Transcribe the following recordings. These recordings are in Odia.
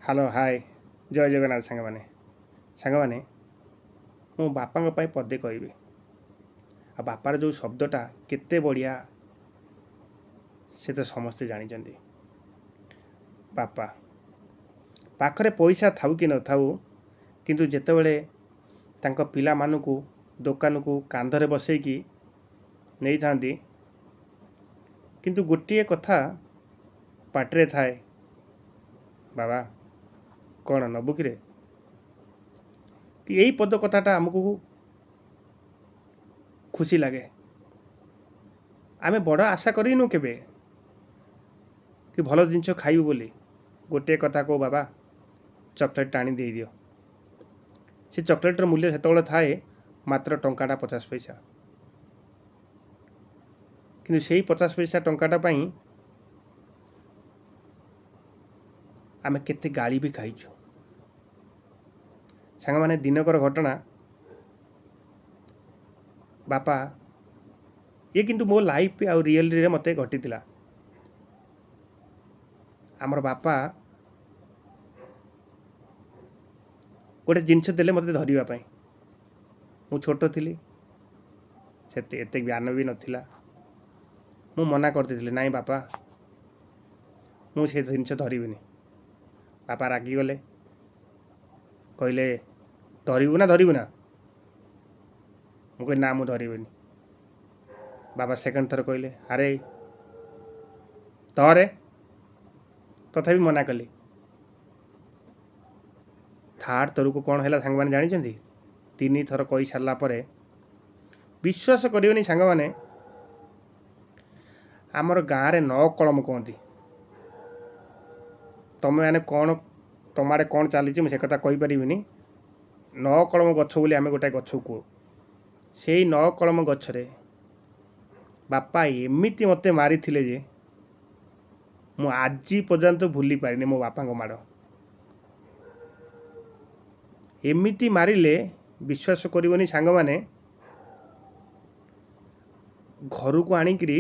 ହ୍ୟାଲୋ, ହାଏ, ଜୟ ଜଗନ୍ନାଥ ସାଙ୍ଗମାନେ। ସାଙ୍ଗମାନେ, ମୁଁ ବାପାଙ୍କ ପାଇଁ ପଦେ କହିବି। ଆଉ ବାପାର ଯେଉଁ ଶବ୍ଦଟା କେତେ ବଢ଼ିଆ, ସେ ତ ସମସ୍ତେ ଜାଣିଛନ୍ତି। ବାପା ପାଖରେ ପଇସା ଥାଉ କି ନଥାଉ, କିନ୍ତୁ ଯେତେବେଳେ ତାଙ୍କ ପିଲାମାନଙ୍କୁ ଦୋକାନକୁ କାନ୍ଧରେ ବସେଇକି ନେଇଥାନ୍ତି, କିନ୍ତୁ ଗୋଟିଏ କଥା ପାଟିରେ ଥାଏ, "ବାବା, କ'ଣ ନେବୁ କିରେ?" କି ଏଇ ପଦ କଥାଟା ଆମକୁ ଖୁସି ଲାଗେ। ଆମେ ବଡ଼ ଆଶା କରିନୁ କେବେ କି ଭଲ ଜିନିଷ ଖାଇବୁ ବୋଲି। ଗୋଟିଏ କଥା କହୁ, "ବାବା, ଚକୋଲେଟ୍ ଆଣି ଦେଇଦିଅ।" ସେ ଚକୋଲେଟ୍ର ମୂଲ୍ୟ ସେତେବେଳେ ଥାଏ ମାତ୍ର ଟଙ୍କାଟା 50 ପଇସା। କିନ୍ତୁ ସେଇ 50 ପଇସା ଟଙ୍କାଟା ପାଇଁ ଆମେ କେତେ ଗାଳି ବି ଖାଇଛୁ। ସାଙ୍ଗମାନେ, ଦିନକର ଘଟଣା, ବାପା, ଇଏ କିନ୍ତୁ ମୋ ଲାଇଫ୍ ଆଉ ରିଏଲିରେ ମୋତେ ଘଟିଥିଲା। ଆମର ବାପା ଗୋଟେ ଜିନିଷ ଦେଲେ ମୋତେ ଧରିବା ପାଇଁ। ମୁଁ ଛୋଟ ଥିଲି, ସେତେ ଏତେ ଜ୍ଞାନ ବି ନଥିଲା। ମୁଁ ମନା କରିଦେଇଥିଲି, "ନାଇଁ ବାପା, ମୁଁ ସେ ଜିନିଷ ଧରିବିନି।" ବାପା ରାଗିଗଲେ, କହିଲେ, "ଧରିବୁ ନା ଧରିବୁ ନା?" ମୁଁ କହିଲି, "ନା, ମୁଁ ଧରିବିନି।" ବାବା ସେକେଣ୍ଡ ଥର କହିଲେ, "ଆରେ, ଧରେ।" ତଥାପି ମନା କଲି। ଥାର୍ଡ଼ ଥରକୁ କ'ଣ ହେଲା ସାଙ୍ଗମାନେ ଜାଣିଛନ୍ତି? ତିନି ଥର କହିସାରିଲା ପରେ, ବିଶ୍ୱାସ କରିବେନି ସାଙ୍ଗମାନେ, ଆମର ଗାଁରେ ନଅ କଳମ କୁହନ୍ତି। ତମେମାନେ କ'ଣ, ତମ ଆଡ଼େ କ'ଣ ଚାଲିଛି, ମୁଁ ସେ କଥା କହିପାରିବିନି। ନଅ କଳମ ଗଛ ବୋଲି ଆମେ ଗୋଟାଏ ଗଛକୁ କହୁ। ସେଇ ନଅ କଳମ ଗଛରେ ବାପା ଏମିତି ମୋତେ ମାରିଥିଲେ ଯେ ମୁଁ ଆଜି ପର୍ଯ୍ୟନ୍ତ ଭୁଲି ପାରିନି ମୋ ବାପାଙ୍କ ମାଡ଼। ଏମିତି ମାରିଲେ, ବିଶ୍ୱାସ କରିବନି ସାଙ୍ଗମାନେ, ଘରକୁ ଆଣିକିରି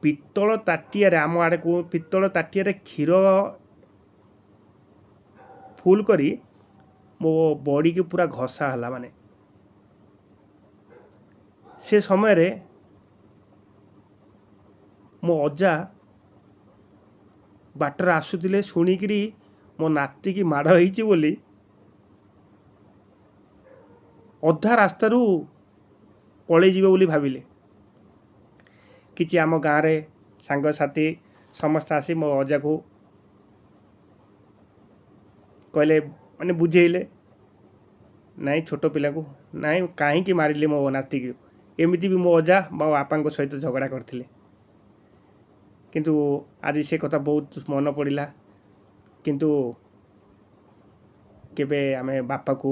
ପିତ୍ତଳ ତାଟିଆରେ, ଆମ ଆଡ଼େ ପିତ୍ତଳ ତାଟିଆରେ କ୍ଷୀର ଫୁଲ୍ କରି ମୋ ବଡ଼ିକି ପୁରା ଘଷା ହେଲା। ମାନେ ସେ ସମୟରେ ମୋ ଅଜା ବାଟରେ ଆସୁଥିଲେ, ଶୁଣିକିରି ମୋ ନାତିକି ମାଡ଼ ହେଇଛି ବୋଲି ଅଧା ରାସ୍ତାରୁ ପଳେଇ ଯିବେ ବୋଲି ଭାବିଲେ। କିଛି ଆମ ଗାଁରେ ସାଙ୍ଗସାଥି ସମସ୍ତେ ଆସି ମୋ ଅଜାକୁ କହିଲେ, ମାନେ ବୁଝେଇଲେ, "ନାଇଁ, ଛୋଟ ପିଲାକୁ ନାଇଁ, କାହିଁକି ମାରିଲେ ମୋ ନାତିକୁ?" ଏମିତି ବି ମୋ ଅଜା ମୋ ବାପାଙ୍କ ସହିତ ଝଗଡ଼ା କରିଥିଲେ। କିନ୍ତୁ ଆଜି ସେ କଥା ବହୁତ ମନେ ପଡ଼ିଲା। କିନ୍ତୁ କେବେ ଆମେ ବାପାକୁ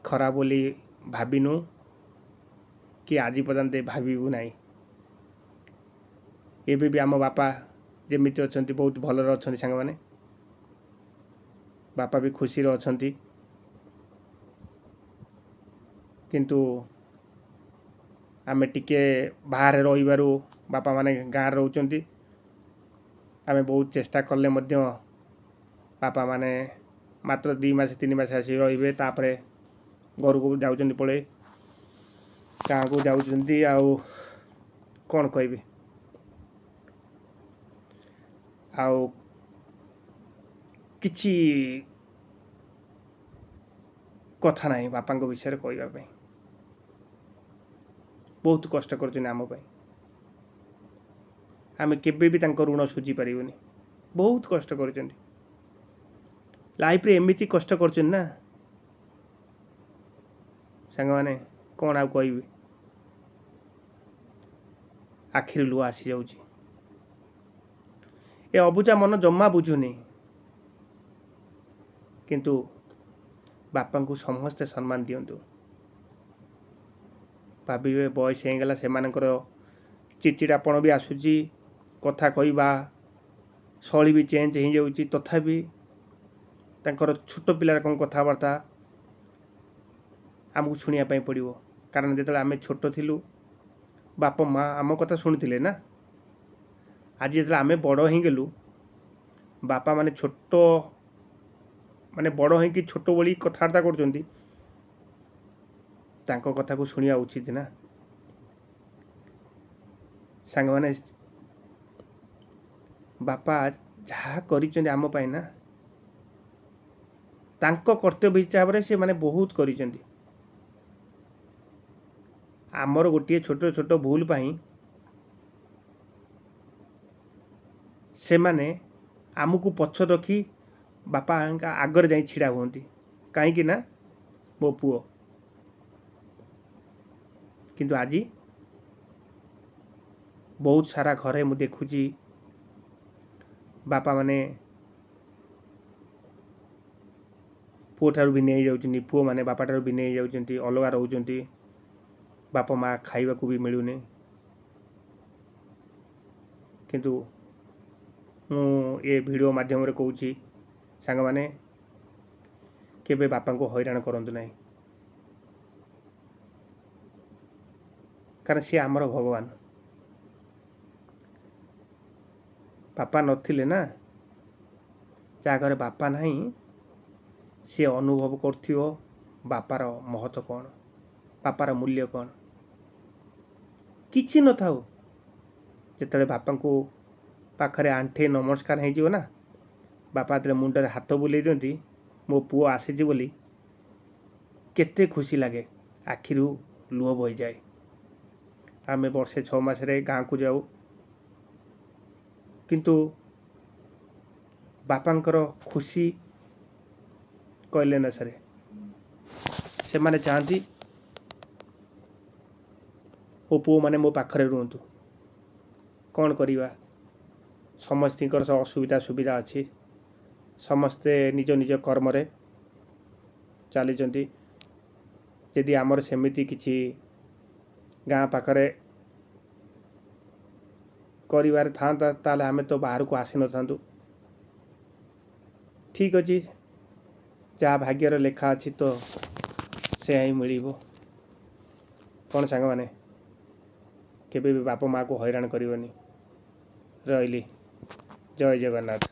ଖରାପ ବୋଲି ଭାବିନୁ କି ଆଜି ପର୍ଯ୍ୟନ୍ତ ଭାବିବୁ ନାହିଁ। ଏବେ ବି ଆମ ବାପା ଯେମିତି ଅଛନ୍ତି, ବହୁତ ଭଲରେ ଅଛନ୍ତି ସାଙ୍ଗମାନେ। ବାପା ବି ଖୁସିରେ ଅଛନ୍ତି। କିନ୍ତୁ ଆମେ ଟିକେ ବାହାରେ ରହିବାରୁ ବାପାମାନେ ଗାଁରେ ରହୁଛନ୍ତି। ଆମେ ବହୁତ ଚେଷ୍ଟା କଲେ ମଧ୍ୟ ବାପାମାନେ ମାତ୍ର 2 ମାସ 3 ମାସ ଆସି ରହିବେ, ତାପରେ ଘରକୁ ଯାଉଛନ୍ତି, ପଳେଇ ଗାଁକୁ ଯାଉଛନ୍ତି। ଆଉ କ'ଣ କହିବି? ଆଉ କିଛି କଥା ନାହିଁ ବାପାଙ୍କ ବିଷୟରେ କହିବା ପାଇଁ। ବହୁତ କଷ୍ଟ କରୁଛନ୍ତି ଆମ ପାଇଁ। ଆମେ କେବେ ବି ତାଙ୍କ ଋଣ ଶୁଝି ପାରିବୁନି। ବହୁତ କଷ୍ଟ କରୁଛନ୍ତି ଲାଇଫ୍ରେ, ଏମିତି କଷ୍ଟ କରୁଛନ୍ତି ନା ସାଙ୍ଗମାନେ, କ'ଣ ଆଉ କହିବି? ଆଖିରୁ ଲୁହ ଆସିଯାଉଛି। ଏ ଅବୁଝା ମନ ଜମା ବୁଝୁନି। କିନ୍ତୁ ବାପାଙ୍କୁ ସମସ୍ତେ ସମ୍ମାନ ଦିଅନ୍ତୁ। ଭାବିବେ ବୟସ ହେଇଗଲା, ସେମାନଙ୍କର ଚିଡ଼ଚିଡ଼ାପଣ ବି ଆସୁଛି, କଥା କହିବା ଶୈଳୀ ବି ଚେଞ୍ଜ ହେଇଯାଉଛି, ତଥାପି ତାଙ୍କର ଛୋଟ ପିଲାର କ'ଣ କଥାବାର୍ତ୍ତା ଆମକୁ ଶୁଣିବା ପାଇଁ ପଡ଼ିବ। କାରଣ ଯେତେବେଳେ ଆମେ ଛୋଟ ଥିଲୁ, ବାପା ମା ଆମ କଥା ଶୁଣୁଥିଲେ ନା। ଆଜି ଯେତେବେଳେ ଆମେ ବଡ଼ ହେଇଗଲୁ, ବାପାମାନେ ଛୋଟ ମାନେ ବଡ଼ ହେଇକି ଛୋଟ ଭଳି କଥାବାର୍ତ୍ତା କରୁଛନ୍ତି, ତାଙ୍କ କଥାକୁ ଶୁଣିବା ଉଚିତ ନା ସାଙ୍ଗମାନେ? ବାପା ଯାହା କରିଛନ୍ତି ଆମ ପାଇଁ ନା, ତାଙ୍କ କର୍ତ୍ତବ୍ୟ ହିସାବରେ ସେମାନେ ବହୁତ କରିଛନ୍ତି। ଆମର ଗୋଟିଏ ଛୋଟ ଛୋଟ ଭୁଲ ପାଇଁ ସେମାନେ ଆମକୁ ପଛ ରଖି ବାପାଙ୍କ ଆଗରେ ଯାଇ ଛିଡ଼ା ହୁଅନ୍ତି, କାହିଁକି ନା ମୋ ପୁଅ। କିନ୍ତୁ ଆଜି ବହୁତ ସାରା ଘରେ ମୁଁ ଦେଖୁଛି, ବାପାମାନେ ପୁଅଠାରୁ ଭିନ୍ନ ହେଇଯାଉଛନ୍ତି, ପୁଅମାନେ ବାପାଠାରୁ ଭିନ୍ନ ହେଇଯାଉଛନ୍ତି, ଅଲଗା ରହୁଛନ୍ତି, ବାପା ମା ଖାଇବାକୁ ବି ମିଳୁନି। କିନ୍ତୁ ମୁଁ ଏ ଭିଡ଼ିଓ ମାଧ୍ୟମରେ କହୁଛି ସାଙ୍ଗମାନେ, କେବେ ବାପାଙ୍କୁ ହଇରାଣ କରନ୍ତୁ ନାହିଁ, କାରଣ ସିଏ ଆମର ଭଗବାନ। ବାପା ନଥିଲେ ନା, ଯାହା ଘରେ ବାପା ନାହିଁ ସିଏ ଅନୁଭବ କରୁଥିବ ବାପାର ମହତ୍ଵ କ'ଣ, ବାପାର ମୂଲ୍ୟ କ'ଣ। କିଛି ନଥାଉ, ଯେତେବେଳେ ବାପାଙ୍କୁ ପାଖରେ ଆଣ୍ଠେଇ ନମସ୍କାର ହେଇଯିବ ନା, ବାପା ଯେତେବେଳେ ମୁଣ୍ଡରେ ହାତ ବୁଲେଇ ଦିଅନ୍ତି ମୋ ପୁଅ ଆସିଛି ବୋଲି, କେତେ ଖୁସି ଲାଗେ, ଆଖିରୁ ଲୁହ ବହିଯାଏ। ଆମେ ବର୍ଷେ 6 ମାସରେ ଗାଁକୁ ଯାଉ, କିନ୍ତୁ ବାପାଙ୍କର ଖୁସି କହିଲେ ନ ସରେ। ସେମାନେ ଚାହାନ୍ତି ମୋ ପୁଅମାନେ ମୋ ପାଖରେ ରୁହନ୍ତୁ। କ'ଣ କରିବା, ସମସ୍ତଙ୍କର ଅସୁବିଧା ସୁବିଧା ଅଛି, ସମସ୍ତେ ନିଜ ନିଜ କର୍ମରେ ଚାଲିଛନ୍ତି। ଯଦି ଆମର ସେମିତି କିଛି ଗାଁ ପାଖରେ କରିବାର ଥାନ୍ତା, ତାହେଲେ ଆମେ ତ ବାହାରକୁ ଆସିନଥାନ୍ତୁ। ଠିକ୍ ଅଛି, ଯାହା ଭାଗ୍ୟରେ ଲେଖା ଅଛି ତ ସେୟା ହିଁ ମିଳିବ। କ'ଣ ସାଙ୍ଗମାନେ, କେବେ ବି ବାପା ମାଆକୁ ହଇରାଣ କରିବନି। ରହିଲି, ଜୟ ଜଗନ୍ନାଥ।